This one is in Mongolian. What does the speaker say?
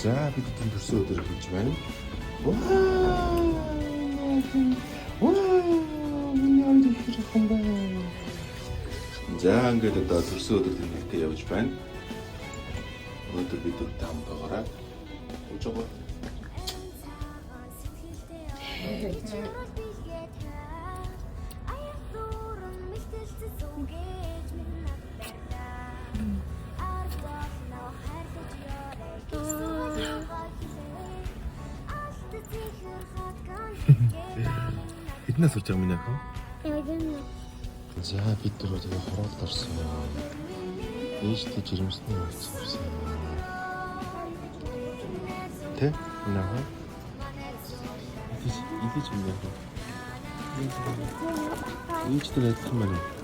За, бид тэнд төрсөн өдөр хийж байна. Вау! Вау! Миний хоёр их жоохон байна. За, ингээд одоо төрсөн өдөр тэмдэглэхдээ явж байна. Өнөөдөр бид дөрөвтэй хамт байгаарай. Үгүй байгаа. Хэднээс сурж байгаа миний охин? За, бид дөрөв тэгээ хороолд орсон. Ээжтэй жирэмсний явцсан. Тэ? Миний охин? Идэж идэж миний охин. Ээжтэй адилхан байна уу?